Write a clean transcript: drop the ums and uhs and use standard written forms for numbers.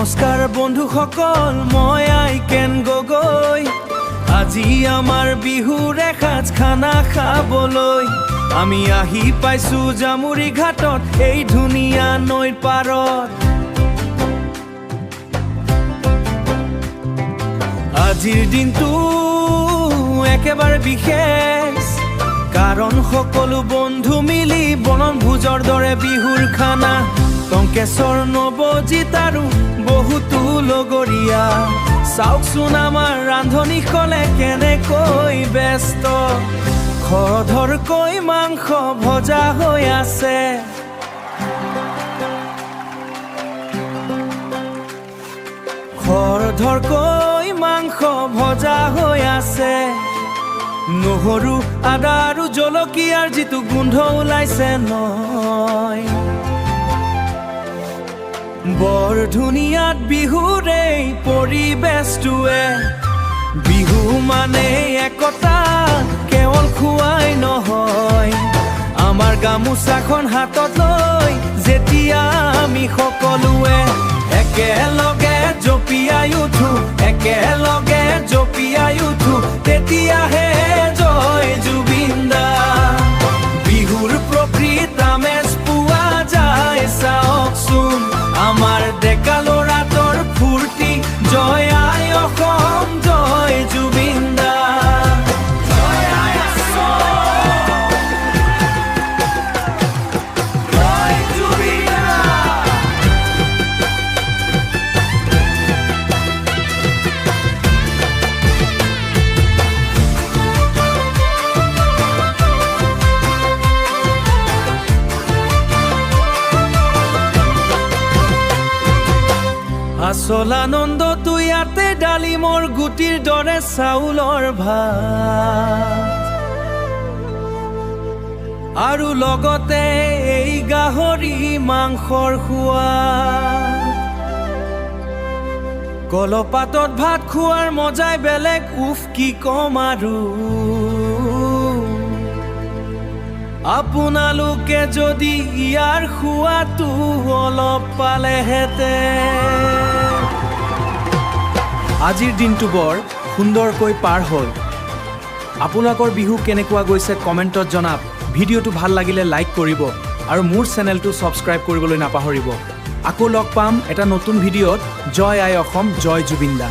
নমস্কাৰ বন্ধুসকল, মই আইকেন গগৈ। আজি আমাৰ বিহুৰ এসাঁজ খানা খাবলৈ আমি আহি পাইছো জামুৰি ঘাটত, এই ধুনীয়া নৈৰ পাৰত। আজিৰ দিনটো একেবাৰে বিশেষ, কাৰণ সকলো বন্ধু মিলি বনভোজৰ দৰে বিহুৰ খানা। টংকেশ্বৰ, নৱজিত আৰু বহুতো লগৰীয়া। চাওকচোন আমাৰ ৰান্ধনীসকলে কেনেকৈ ব্যস্ত। খৰধৰকৈ মাংস ভজা হৈ আছে। খৰধৰকৈ মাংস ভজা হৈ আছে। নহৰু, আদা আৰু জলকীয়াৰ যিটো গোন্ধ ওলাইছে নয়, বৰ ধুনীয়াত বিহুৰ এই পৰিৱেশটোৱে। বিহু মানে একতা, কেৱল খোৱাই নহয়। আমাৰ গামোচাখন হাতত লৈ যেতিয়া আমি সকলোৱে একেলগে জঁপিয়াই উঠো, একেলগে জঁপিয়াই উঠো, তেতিয়াহে জয় জুবিন দা। বিহুৰ প্ৰকৃত আমেজ পোৱা যায়। চাওকচোন আমাৰ ডেকা ল'ৰাটোৰ ফূৰ্তি। জয় আই অসম, জয় জুবিন দা। জয় আই অসম, জয় জুবিন দা। আচল আনন্দটো ইয়াতে, ডালিমৰ গুটিৰ দৰে চাউলৰ ভাত আৰু লগতে এই গাহৰি মাংসৰ সোৱাদ। কলপাতত ভাত খোৱাৰ মজাই বেলেগ। উফ, কি কম আৰু, আপোনালোকে যদি ইয়াৰ সোৱাদটো অলপ পালেহেঁতেন। আজিৰ দিনটো বৰ সুন্দৰকৈ পাৰ হ'ল। আপোনালোকৰ বিহু কেনেকুৱা গৈছে কমেণ্টত জনাব। ভিডিঅ'টো ভাল লাগিলে লাইক কৰিব আৰু মোৰ চেনেলটো ছাবস্ক্ৰাইব কৰিবলৈ নাপাহৰিব। আকৌ লগ পাম এটা নতুন ভিডিঅ'ত। জয় আই অসম, জয় জুবিন দা।